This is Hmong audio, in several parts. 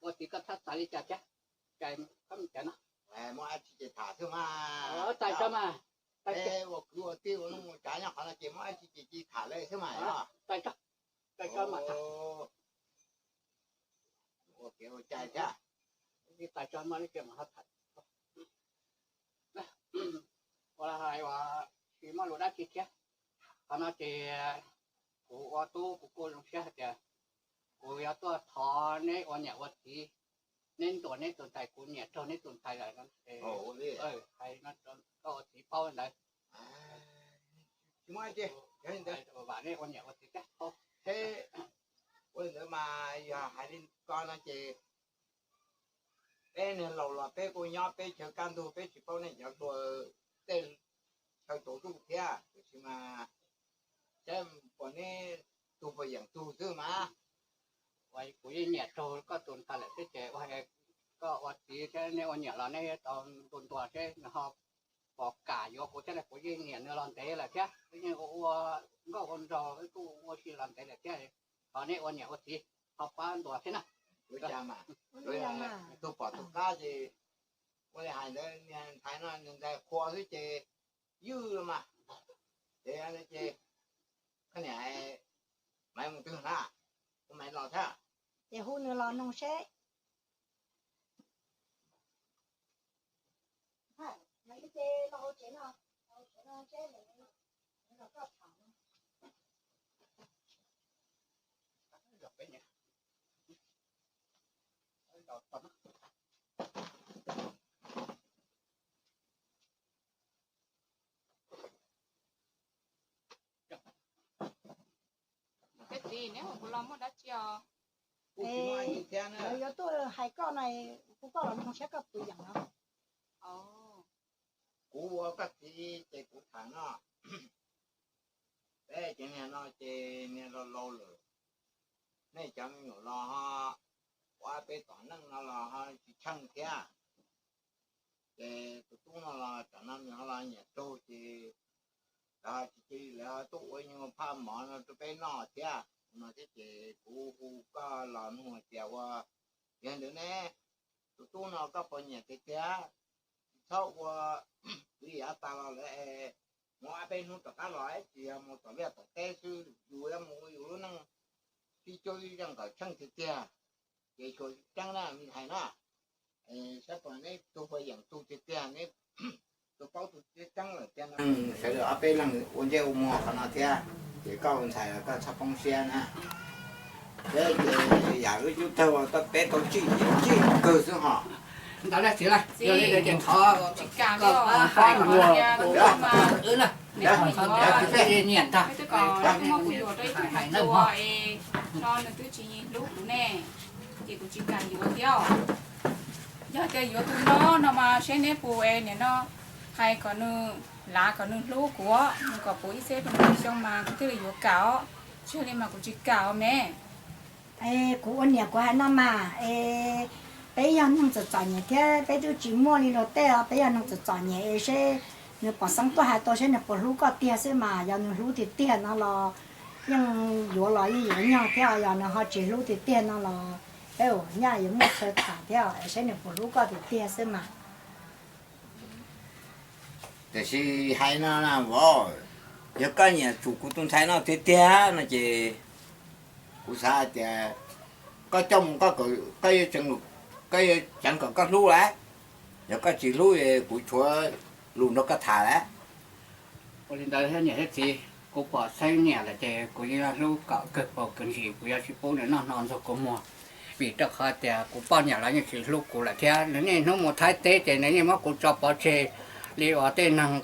Ua txiv koj txhab txav li cas thiab? Cas koj mus cov no. Muaj dab tsi ces tham xwb mas. Txais tso mas. Ua kwv ua tij ua neej ua tsav nyob qhov no ces muaj dab tsi ces cia tham lawm xwb mas. Txais tso, txais tso mas tham. Ua kev ua cai thiab. Txais tso mas li cas mas ho tham. Ua hais uas tsis muaj lus dab tsi thiab. Qhov no ces kuv ua tub kuv kuj zoo siab hais tias kuv yuav tuaj thov neb ua niam ua txiv, neb ntuas neb tus ntxhais, kuv niam raug neb tus ntxhais lawm no ces hais no rau koj ua txiv paub ntawd. Tsis muaj dab tsi, vam neb ua niam ua txiv thiab. Ua li ntawd mas yog hais li ko no ces peb niag laus los peb kuj nyob peb chaw kaj ntug, peb tsis paub nej cov hluas tej chaw tsaus ntuj thiab, tiam sis mas saib puas neb tug puas yeem tug xwb mas. Kuv yeej nyiam raug koj tus ntxhais lawm thiab ces ua koj ua txiv thiab neb ua niam los neb tau ntuas ntuas seb nws ho puas kam yuav kuv thiab, kuv yeej nyiam nws los ntev lawm thiab, yeej ua nkauj ua nraug kuj ua si los ntev lawm thiab. Thov neb ua niam ua txiv ho pab ntuas thiab na. Ua cas mas, tus pom tus qab ces ua li hais ntawd, niag ntxhais no nws ntxhais qhua xwb ces ywj los mas. Ces, ces koj niam, Maiv mus twg na? Kuv Maiv los thiab. Ces hu nws los noog seb. Peb txiv, neb hu kuv los muaj dab tsi os? Kuv yuav tuaj hais koj na, hu koj los noog seb koj puas yeem no. Kuv ua koj txiv ces kuv tham no. Peb cov niag no ces niag laus laus lawm, nej cov me nyuam los ho ua peb tom neej no los ho tsis tsheej thiab. Ces tus tub no los tam no nws ho los nyiam raug ces lawv ho tsis cia li, lawv ho tuaj ua nyuag phaj mov no rau peb noj thiab no thiab ces kuv hu koj los nug tias ua, yog ntawd ne, tus tub no koj puas nyiam tiag tiag? Tsis txhob ua, twb yav tas los lawm es, mus ob peb hnub tom qab los tsis yog mus tom liaj tom teb xwb, yus yuav mus ua yus lub neej sib cuab sib zeej kom tsheej tiag tiag. Ces xyuas tseeb na me ntxhais na, saib puas neb tug puas yeem tug tiag tiag, neb tug paub tug tseeb lawm tiag no. Sawv daws ob peb leeg ua ntsej ua muag qhov no thiab, ces koj ua ntxhais los koj txhob poob siab na. Peb ces yam lub cub tawg uas koj peb tau tsij tsij kawg xwb hos. Ntawd na txiv, yog li ntawd ces thov koj pab ua wb na, nyiam ntag. Hais neeg no nws twb tsis hlub kuv ne, ces kuv tsis kam yuav thiab. Yog tias yuav tus no no mas seb neb puas, es nim no hais kom nws lav kom nws hlub kuv, nws kom puv ib txhiab pes xyoo mas kuv thiaj li yuav kam os, tsis yog li mas kuv tsis kam os me. Es kuv ua niam kuv hais no mas, es peb yog neeg txom txom nyem thiab peb twb tsis muaj li luag tej os, peb yog neeg txom txom nyem es seb nws pom xeeb tuaj hais tau seb nws puas hlub koj tiag xwb mas, yog nws hlub tiag tiag no los yeej yuav los yeej yuav nyog thiab, yog nws ho tsis hlub tiag tiag no los peb ua nyaj yuav muaj chaw tham thiab, seb nws puas hlub koj tiag tiag xwb mas. Tiam sis hais no na vauv, yog koj nyiam tsum kuv tus ntxhais no tiag tiag no ces kuv xav hais tias koj coj mus, koj yuav tseev kom koj hlub lawm. Yog koj tsis hlub, kuv tshuav lus nrog koj tham lawm. Ua li ntawd thiab niam thiab txiv, kuv pom xeeb niam lawm ces kuv yeej yuav hlub kom kawg paus kawg ntsis, kuv yuav tsis pub nws noj hno ntxuag kua muag. Vim rau qhov tias kuv poj niam los yeej tsis hlub kuv lawm thiab, nws niaj hnub mus Thaib teb ces nws yeej muab kuv tso pov tseg li uas tej neeg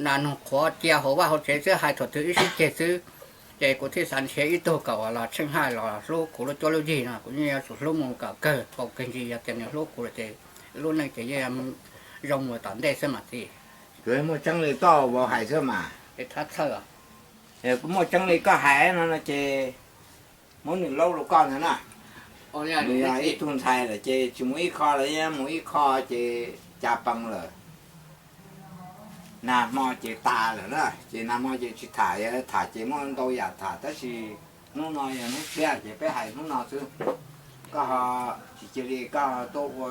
nas noog qhuav cia hauv vaj hauv tsev xwb, hais thaum twg ib sib ceg xwb. Ces kuv thiaj xav nrhiav ib tug kom uas los tsheej haj los hlub kuv lub cuab lub yig no, kuv yeej yuav tsum hlub mus kom kawg, paus kawg ntsis. Yog tias nws hlub kuv lawm ces lub neej ces yeej zoo mus tom ntej xwb mas txiv. Muaj tseeb li koj vauv hais xwb mas. Kuv muaj tseeb li koj hais no no ces muab nws laub rau koj ntag na. Nws yog ib tug ntxhais lawm ces tsis mus ib qho los yeej mus ib qho ces cas pees lawm. Nag hmo ces tas lawm na, ces nag hmo ces tsis tham, yog tham ces muaj ntau yam tham, tab sis hnub no yog hnub tshiab ces peb hais hnub no xwb. Koj ho tsis cia li koj tuaj ua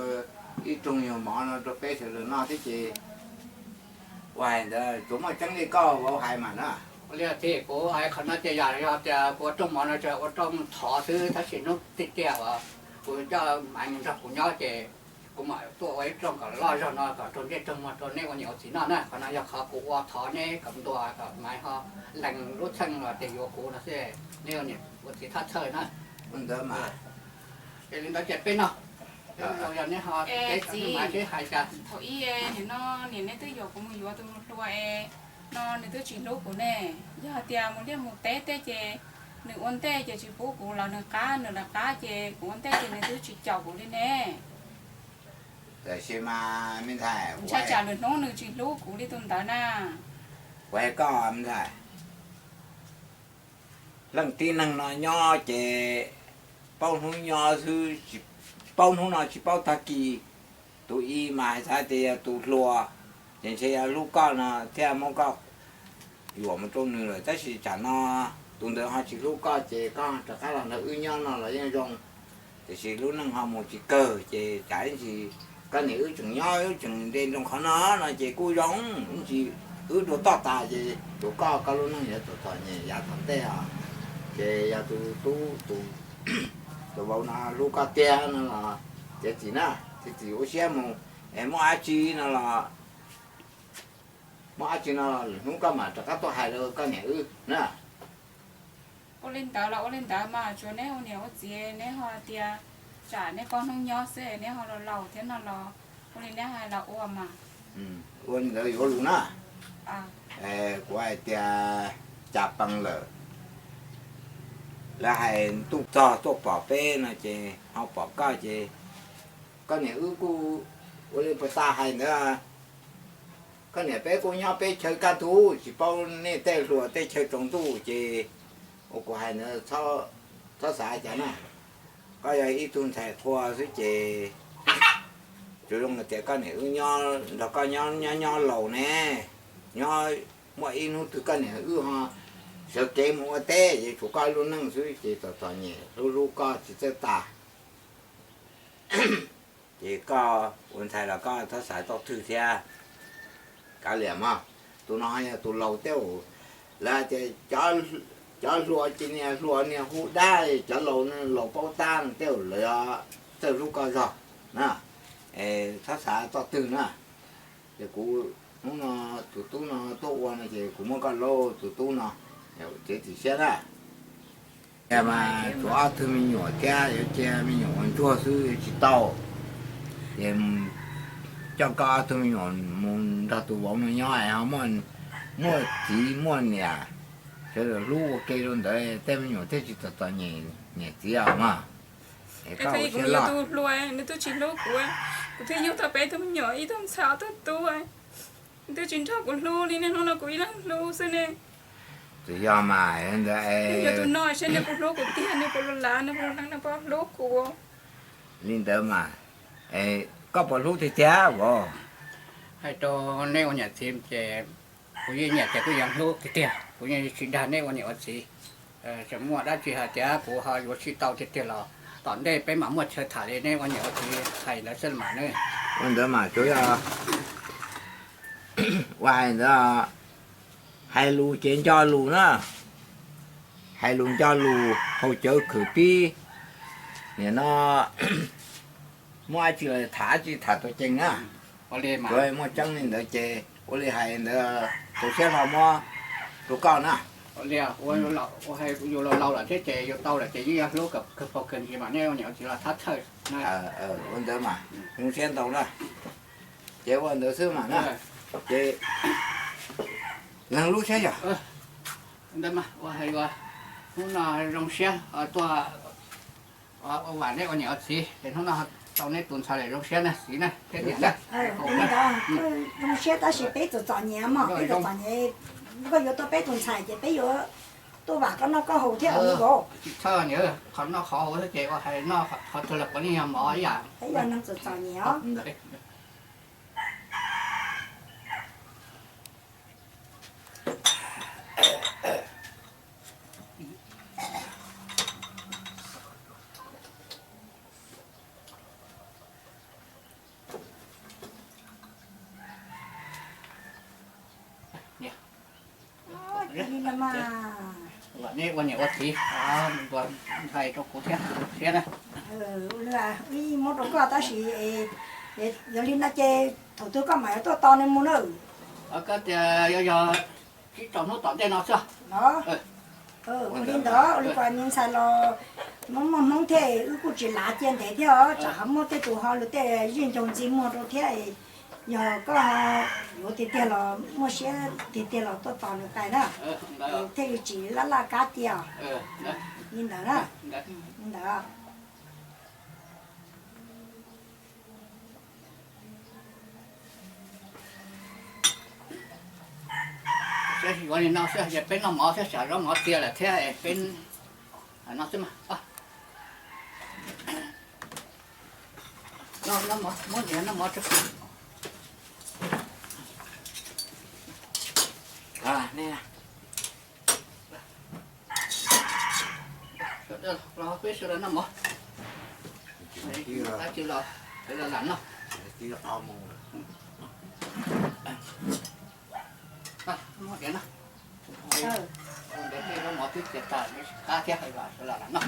ib rooj nyuag mov no rau peb sawv daws noj thiab ces ua hais ntawd tsuas muaj tseeb li koj vauv hais mas na. Ua li txiv, kuv hais qhov no ces yog tias kuv ua rooj mov no tsuas ua rooj thov xwb, tab sis hnub tiag tiag uas kuv coj Maiv nrog kuv nyob ces kuv mam tuaj ua ib rooj kom loj zog no kom raug ntsej raug muag rau neb ua niam ua txiv noj na. Qhov no yog qhov kuv ua thov neb kom ntuas kom Maiv ho lees lub txheej los tias yuav kuv no xwb, neb ua niam ua txiv thaj txhawj na. Ua ntawd mas, es li ntawd ces peb noj, yog neb ho txiv Maiv seb hais cas. Thaum ub nim no niam neb twb yuam kuv mus yuav tus nus hluas es no nws twb tsis hlub kuv ne. Yog hais tias mus liaj mus teb tej ces nws ua ntej ces tsis pub kuv los nws qab, nws lawv qab ces kuv ua ntej ces nws twb tsis caum kuv li ne. Tab sis mas me ntxhais, ntshai tsam lwm hnub nws tsis hlub kuv li tus ntawd na. Kuv hais koj me ntxhais, leej tib neeg no nyob ces paub hnub nyob xwb, paub hnub no tsis paub tag kis. Tus ib mas hais txog tias yog tus hluas, ces ntshe yog hlub koj no thiaj muab koj yuam mus rau nws lawm, tab sis tsam no tus ntawd ho tsis hlub koj ces koj rov qab los nrog wb nyob no los yeej zoo. Tiam sis lub neej ho mus tsis kawg ces tsam ib ntsis koj niam wb tseem nyob wb tseem nte nroo qhov no no ces kuj zoo, ib ntsis wb dua toj tas ces tsuas koj koj lub neej yuav txom txom nyem yav tom ntej os. Ces yog tus tub tus vauv no hlub koj tiag no los, ces txiv na, ces txiv ua siab mus, es muaj dab tsi no los, muaj dab tsi no los lwm hnub koj mam rov qab tuaj hais rau koj niam wb na. Ua li ntawd los ua li ntawd mas tsuas neb ua niam ua txiv neb ho tias tsam neb poj hnub nyob xwb neb ho laus laus thiab no los ua li neb hais los ua mas. Ua li ntawd yuav lus na. Kuv hais tias cas pees lawm, lawv hais ntuj txog tuaj pom peb no ces ho pom koj ces koj niam wb kuj ua li puas tas hais ntawd. Koj niam peb kuj nyob peb chaw kaj ntug tsis paub nej tej hluas tej chaw tsaus ntuj ces ua kuv hais ntawd txhob xav cas na. Koj yog ib tug ntxhais qhua xwb ces tsuas zoo tias koj niam wb nyob nrog koj nyob nyob nyob laus ne, nyob muaj ib hnub twg koj niam wb ho sawv kev mus ua teb ces tshuav koj lub neej xwb ces txom txom nyem hlub hlub koj tsis txawj tas. Ces koj ua ntxhais los koj txhob xav txog twg thiab. Kav liam mog, tus no yog tus laus tej zaum lawv hais tias cov hluas ces niag hluas niag hu dab, cov laus laus paub tab tej zaum lawv txawj hlub koj zog na. Es txhob xav txog twg na. Ces kuv hnub no tus tub no tuaj ua no ces kuv muab koj lauj tus tub no, txiav txim siab na. Mas tshuav ob tug me nyuam thiab yuav cia me nyuam ua ntsuag xwb tsis tau. Ces coj koj ob tug me nyuam mus nrog tus vauv no nyob es ho muaj txiv muaj niam sawv daws hlub ua ke rau ntawd tej me nyuam thiaj tsis txom txom nyem niam txiv os mog. Es koj ua siab loj. Tus hluas nws twb tsis hlub kuv, kuv thiaj yug tau peb tug me nyuam ib tug ntxhais ob tug tub. Nws twb tsis nrog kuv hlub li, niaj hnub no kuv ib leeg hlub xwb ne. Tsis yog mas ntawd, yog tus no seb nws puas hlub kuv tiag, nws puas los lav, nws puas los lees, nws puas hlub kuv. Li ntawd mas, koj puas hlub tiag tiag vauv? Hais rau neb ua niam txiv ces kuv yeej nyiam tias kuj yeej hlub tiag tiag, kuv yeej tsis dag neb ua niam ua txiv. Tseem muaj dab tsi hais tias kuv ho yuav tsis tau tiag tiag los tom ntej peb mam muaj chaw tham li neb ua niam ua txiv hais ntawd xwb mas ne. Ua ntawd mas tsuas yog ua hais ntawd, hais lus ces nco lus na, hais lus nco lus haus cawv khwm pib. Nim no muaj dab tsi los tham dab tsi tham tuam cees na. Tsuas muaj tseeb li ntawd ces ua li hais ntawd, tu siab hlo muab rau koj na. Li ua, ua yus laus laus lawm thiab ces yus tau lawm ces yeej yuav hlub kawg phaus kawg ntsis mas nej ua niam ua txiv los thab thawj. Ua ntawd mas zoo siab ntau na. Ces ua ntawd xwb mas na, ces leej lub siab yog ntawd mas ua hais ua, hnub no zoo siab tuaj ua vam nej ua niam ua txiv ces hnub no tau nej tus ntxhais lawm zoo siab na txiv na thiab niam na. Zoo siab tab sis peb txom txom nyem mog, peb txom txom nyem, koj yuav tau peb tus ntxhais ces peb yuav tuaj vam koj noj koj haus thiab os. Tsis txhob niam, qhov noj qhov haus xwb ces ua hais noj qhov twg los puav leej yog mov ib yam. Peb yog neeg txom txom nyem os. Vam nej ua niam ua txiv, ntxhais rau kuv thiab siab na. Muab rau koj tab sis yog li no ces thaum twg koj mam yuav tuaj tos nws mus na. Koj tias yog tsib rau hnub tom ntej no xwb. Ua li ntawd ua li ko niag ntxhais los muaj muaj hmoob thiab wb kuj tsis lav cia ntev thiab os, tsam ho muaj tej tus ho lus tej zij ncaug ntxi muag rau thiab. Yog koj yuav tiag tiag los muaj siab tiag tiag los tuaj tos nws pais na, thiaj li tsis laj laj kab cia. Li ntawd na, li ntawd. Yuav li no xwb, peb noj mov thiab, tsam zaub mov txias lawm thiab, peb no xwb mas. Muab niam noj mov tso. Los peb sawv daws noj mov. Dab tsi los sawv daws lam noj. Muab niam noj. Ua ntawd tej zaub mov twb txias tas, qab thiab, sawv daws lam noj.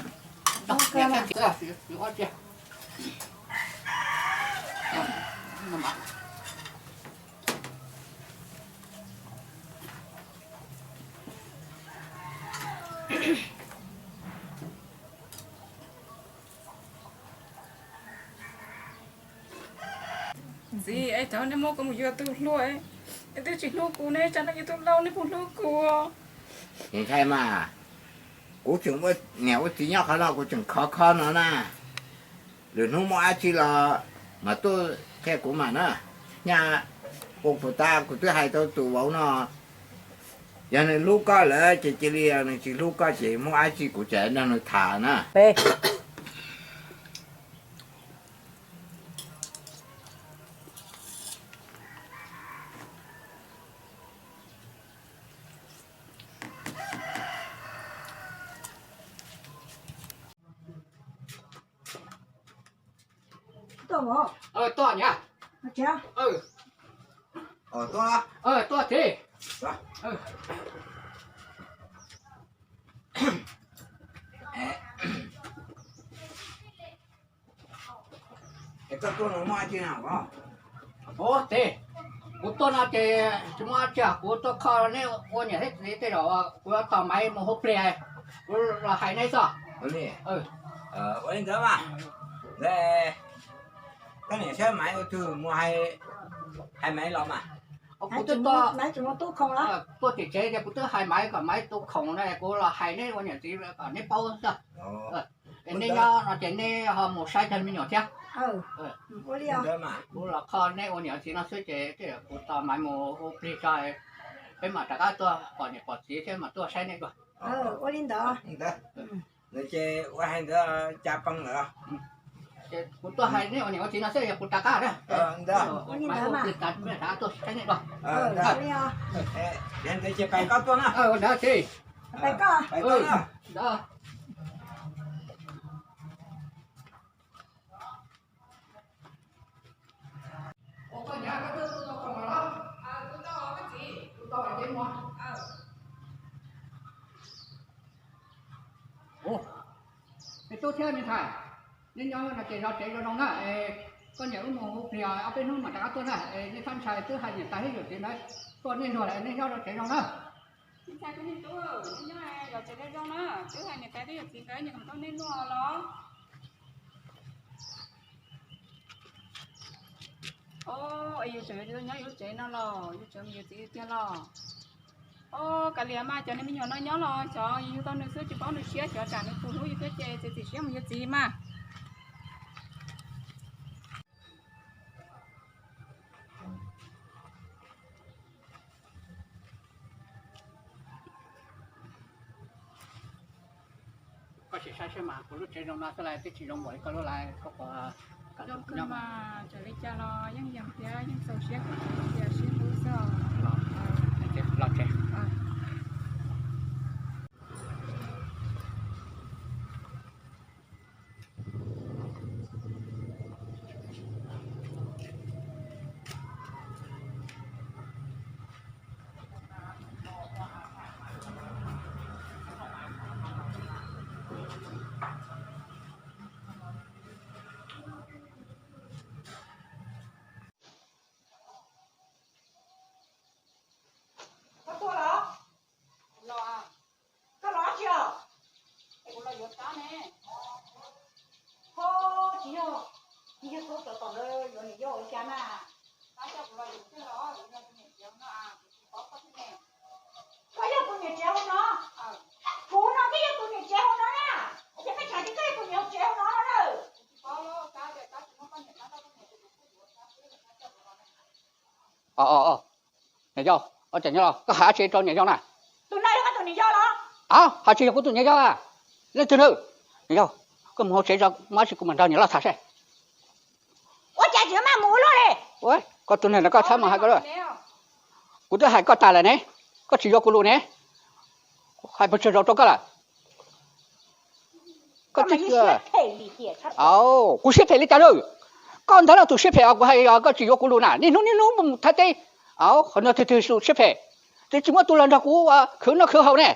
Noj thiab txias, ob txias. Ntxiv, es thaum nej muab kuv mus yuav tus hluas, nej twb tsis hlub kuv, nej tsam no yus tus laus nej puas hlub kuv? Ntshai mas, kuv tseem ua niam ua txiv nyob qhov no kuv tseem khov kho no na. Lwm hnub muaj dab tsi los mas tuaj qhia kuv mas na. Nyaj ua puas tas kuv twb hais rau tus vauv no, yog nws hlub koj lawm ces cia li, nws tsis hlub koj ces muaj dab tsi kuv tseem nrog nws tham na. Tuaj niam. Tuaj thiab. Ua txiv, kuv tuaj no ces tsis muaj dab tsi, kuv tuaj kho neb ua niam thiab txiv tej zaum kuv yuav tos Maiv mus hu plig, kuv los hais neb xwb. Ua li ntawd mas, koj niam thiab Maiv ua twg mus hais Maiv los mas? Kuv twb tuaj tim tsev ces kuv twb hais Maiv kom Maiv tu khoom na, kuv los hais neb ua niam txiv kom neb paub xwb. Es neb nyob no ces neb ho mus saib cov me nyuam thiab. Kuv los kho neb ua niam txiv no xwb ces tej zaum kuv tos Maiv mus hu plig tso, peb mam rov qab tuaj pom niam pom txiv thiab mam tuaj saib neb dua. Ua li ntawd. Ces ua hais ntawd cas pee lawm. Kuv tuaj hais neb ua niam ua txiv no xwb, yog kuv rov qab na. Ua li ntawd mas. Rov qab tuaj saib neb dua. Ua li os. Yog ntawd ces pais koj tuaj na. Ua ntawd txiv. Pais koj. Ntawd. Me tub thiab me ntxhais, nej nyob no ces zov tsev zoo zoo na, es koj niam wb mus hu plig ob peb hnub mam rov qab tuaj na, es nej txhob ntshai, twb hais niam tais thiab yawm txiv ntawd tuaj nej luag lawm, nej nyob zov tsev zoo na. Ntxhais kuv niag tub, nej nyob los tsev zoo zoo na, twb hais niam tais thiab yawm txiv nkawd nyias kom tuaj nej noj los. Os, yus tseem nyob yus lub tsev no los yus tseem mus yuav txiv tiag los? Os, kav liam mas, cov niag me nyuam no nyob los xyov yus yug tau nws xwb tsis paub nws siab, xyov tsam nws puas hlub yus thiab ces txiav txim siab mus yuav txiv mas. Koj sim saib seb mas kuv lub tsev zoo no xwb lawm twb tsis zoo npaum li koj lub lawm, koj puas kam tuaj nyob mas? Txawm li cas los yeej yog thiab yeej txaus siab kawg, tias sib hlub xwb os. Los tsev. Koj tuaj los? Los, koj los tsis os? Es kuv los yuav kab ne. Ho, tsis yog, tsis yog tuaj tom ntawd yuav niam yau ua cas na? Koj coj kuv los yuav twg los? Kuv yog tus niam tsev no, kuv tsis paub koj thiab ne. Koj yog tus niam tsev hauv no? Kuv no twb yog tus niam tsev hauv no na. Ces koj tsam tias koj yog tus niam tsev hauv no no na. Niam yau, ua cas nyob los koj hais dab tsi rau niam yau na? Tus no yog koj tus niam yau los? Aw, ho tsis yog kuv tus niam yau a. Leej twg na? Niam yau, koj mus hauv tsev tso, muaj dab tsi kuv mam nrog niam loj tham seb. Ua cas tsis maj mus ua luaj li? Koj tus neeg no koj txhob mus hais koj luaj. Kuv twb hais koj tas lawm ne, koj tsis yuav kuv lus ne. Kuv hais puas tsawg zaus rau koj lawm? Koj, kuv siab phem li cas lawm? Koj ntag los tus siab phem os, kuv hais os koj tsis yuav kuv lus na, niaj hnub niaj hnub mus thaj teb. Qhov no twg twg tus siab phem? Twb tsis muaj tus los nrog kuv khwv noj khwv haus ne.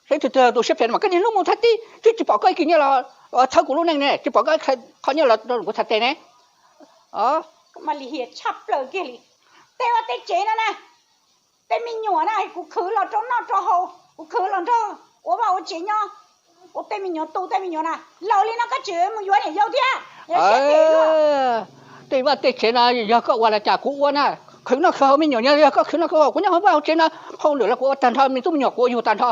Saib twg twg tus siab phem mas koj niaj hnub mus thaj teb, twb tsis pom koj ib kis nyob los thawb kuv lub neej ne, tsis pom koj qhov nyob los rau kuv thaj teb ne. Mas lim hiam tshaj plaws kiag li. Tej vaj tej tsev no na, tej me nyuam na, kuv khwv los rau noj rau haus, kuv khwv los nrog ua vaj ua tsev nyob, ua tej me nyuam tu tej me nyuam na, laus li no koj tseem mus yuav niam yau thiab. Tej vaj tej tsev no yog koj ua los cas kuv ua na, khwv noj khwv haus me nyuam nyob yog koj khwv noj khwv haus, kuv nyob hauv vaj hauv tsev no, hauj lwm los kuv ua tag nrho, me tub me nyuam kuv ua yug tag nrho.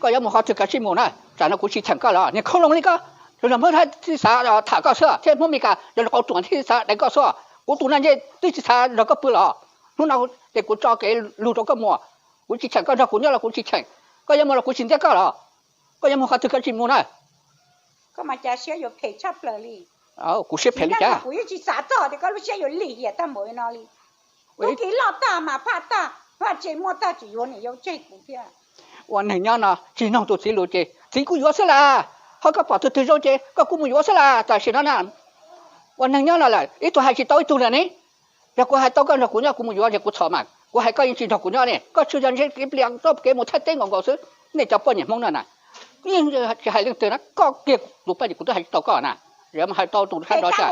Koj yuav mus qhov twg kav tsij mus na, tsam no kuv tsis cheem koj lawm, niag khoo loo li koj. Los Hmoob thiaj xav tham koj xwb thiab Hmoob Mes Kas los qau ruam thiaj xav deev koj xwb. Kuv tus no ntshe twb tsis xav nrog koj pw los. Hnub no ces kuv tso kev lus rau koj mus, kuv tsis cheem koj nrog kuv nyob los kuv tsis cheem. Koj yuav mus los kuv tsis ntxias koj los. Koj yuav mus qhov twg kav tsij mus na. Koj mas cas siab yuav phem tshaj plaws li. Kuv siab phem li cas? Kuv yeej tsis xav txog tias koj lub siab yuav lim hiam tag npaum li no li. Tub ki loj tag mas phaj tag, vaj tse muaj tag tseem yuav niam yau tseg kuv thiab. Ua neeg nyob no tsis noog tus txiv lus ces txiv kuv yuav xwb las, ho koj pom tus twg zoo ces koj kuj mus yuav xwb las tam sim no na. Ua neeg nyob no lawm ib tug hais tsis tau ib tug lawm ne. Yog kuv hais tau koj nrog kuv nyob kuv mus yuav ces kuv txhom mas, kuv hais koj yeej tsis nrog kuv nyob ne, koj tsuas yog ntshe kev plias rau kev mus thaj teb nkaus nkaus xwb. Nej cov poj niam Hmoob no na, yeej tsis hais leej twg na, koj kiag tus poj niam kuv twb hais tsis tau koj na, yog hais tau tus sab nraud xwb.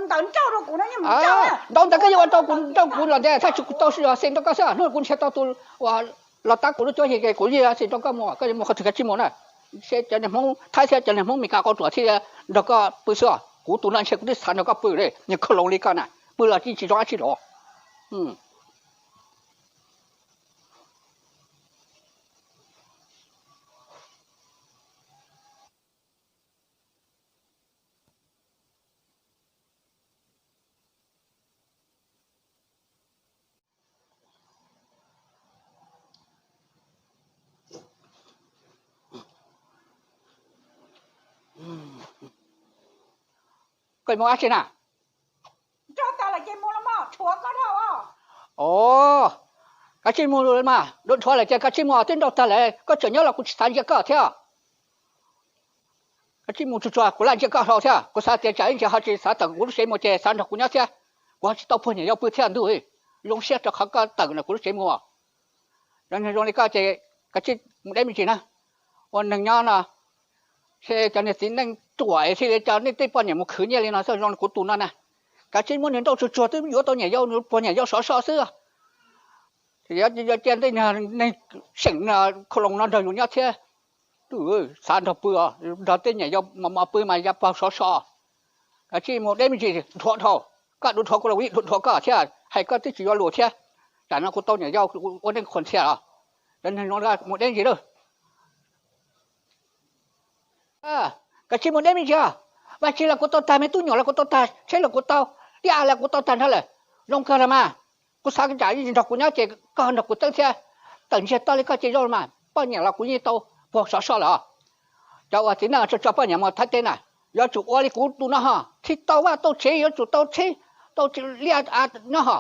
Ntau ntawd koj yuav ua rau kuv nrauj kuv los ntej, thaj tsam kuv tau xeem nrog koj xwb, hnub kuv nrhiav tau tus uas los tab kuv lub cuab yig kuv yeej xeem nrog koj mus, koj yuav mus qhov twg kav tsij mus na. Seb cov niag Hmoob Thaib thiab cov niag Hmoob Mes Kas qau ruam thiaj nrog koj pw xwb, kuv tus no ntshe kuv twb xav nrog koj pw li, niag khoo loo li koj na, pw los yeej tsis zoo dab tsi los. Koj mus dab tsi na? Os, kav tsij mus mas, dhuav lawm ces kav tsij mus, twb nrauj tag lawm, koj tseem nyob los kuv tsis xav ntsia koj thiab. Kav tsij mus tsuag tsuag, kuv lam ntsia koj hlo thiab, kuv xav tias tsam ib ntsis ho tsis xav tawm kuv lub tsev mus ces xav nrog kuv nyob thiab, kuv ho tsis tau puag niam yau pw thiab ntuj, zoo siab rau qhov koj tawm ntawm kuv lub tsev mus. Cov neeg zoo li koj ces kav tsij mus deb me ntsis na. Ua neeg nyob no, seb cov niag txiv neej ruam thiaj li coj nej tej poj niam mus khwv nyiaj li no xwb, zoo li kuv tus no na. Kav tsij muab nws nrauj tsuag tsuag, twb yuav tau niam yau, puag niam yau sov so xwb. Yog cia tej neeg seem khau loos no nrog yus nyob thiab, xav nrog pw os, nrog tej niam yau mos mos pw mas ya pog sov so. Koj tsis mus deb me ntsis, dhuav dhau, koj dhuav dhuav kuv los kuv yeej dhuav dhuav koj thiab, hais koj twb tsis yuav luag thiab. Tam no kuv tau niam yau ua neej qhuas ntxhias os, cov neeg no mus deb ntsis lawm. Koj tsis mus deb me ntsis os. Vaj tse los kuv tau tag, me tub nyuam los kuv tau tag, tsheb los kuv tau, ib a los kuv tau tag nrho lawm. Zoo kawg los mas. Kuv xav tsam nrog kuv nyob ces koj nrog kuv txeeb thiab. Tawm ntsiag to li koj ces zoo mas, poj niam los kuv yeej tau puag sov so lawm os. Cov uas txiv neej tso tso poj niam mus Thaib teb na, yuav tsum ua li kuv tus no ho, tsis tau vaj tau tsev, yuav tsum tau tsheb, tau liaj nyob ho.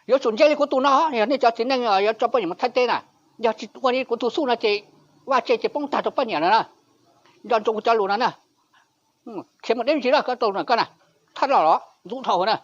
Yuav tsum ntse li kuv tus no, yog nej cov txiv neej yuav tso poj niam mus Thaib teb na, yog tsis ua li kuv tus xub no ces vaj tse ces poob tag rau poj niam lawm na. Nco ntsoov kuv cov lus no na. Khiav mus deb me ntsis lawm koj tau koj na, thaj loj los ntxub dhau na.